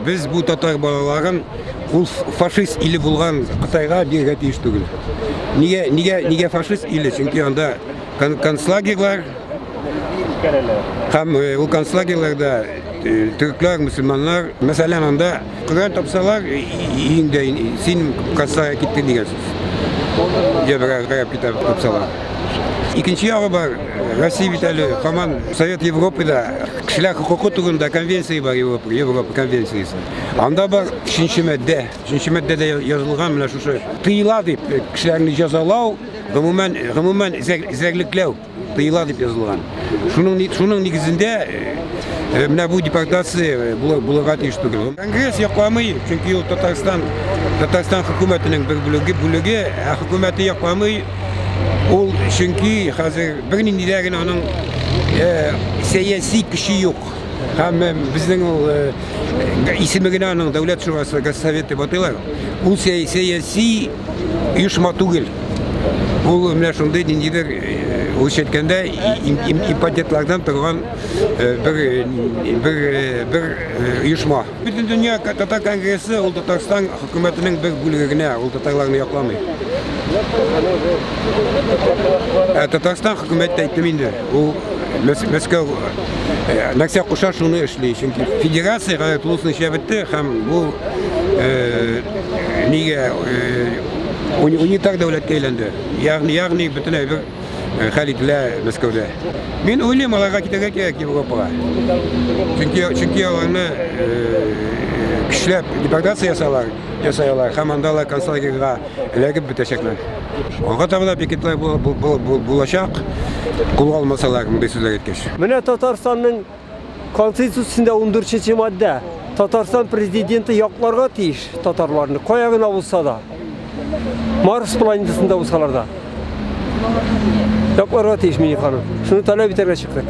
Без бу татар балаларын ул фашист иле булган Кытайга бирергә тиеш түгел. Нигә, нигә, нигә фашист иле? Чөнки анда концлагерьлар һәм ул концлагерьларда төркләр, мөселманнар, мәсәлән, анда Коръән тапсалар, өеңдә син концлагерьга киттең дигән сүз. Я берәр гарәп китабы тапсалар. Икенче ягы бар, Россия бит әле һаман Совет Европада кешеләр хокукы турында конвенция бар, Европа, Европа конвенциясе. Анда бар өченче маддә. Өченче маддәдә язылган менә шушы тыела дип кешеләрне җәзалау, гомумән, гомумән эзәрлекләү тыела дип язылган. Шуның шуның нигезендә менә бу депортация булырга тиеш түгел. Конгресс якламый, чөнки ул Татарстан Татарстан хөкүмәтенең бер бүлеге, бүлеге, ә хөкүмәте якламый. Ул чөнки хәзер бернинди дә генә аның сәяси көче юк. Һәм безнең ул исеме генә аның Дәүләт шурасы, Госсовет дип атыйлар. Ул сәяси оешма түгел. Ул менә шундый ниндидер, урысча әйткәндә, импотентлардан торган бер бер бер оешма. Бөтендөнья татар конгрессы ул Татарстан хөкүмәтенең бер бүлеге генә, ул татарларны якламый. Ә Татарстан хөкүмәте әйттем инде, ул Мәскәү нәрсә куша, шуны эшли. Чөнки федерация хәзер тулысынча бетте һәм бу нигә унитар дәүләткә әйләнде. Ягъни, ягъни бөтен әйбер хәл ителә Мәскәүдә. Мин уйлыйм, аларга китәргә кирәк Европага. Чөнки, чөнки аларны көчләп депортация ясалар, ясайлар һәм анда алар концлагерьга эләгеп бетәчәкләр. Алга таба да пикетлар булачак, кулга алмасалар, мондый сүзләр әйткәч. Менә Татарстанның Конституциясендә 14 маддә. Татарстан президенты якларга тиеш татарларны, кая гына булса да. Марс планетасында булсалар да. Якларга тиеш, Миннеханов. Шуны таләп итәргә чыктык.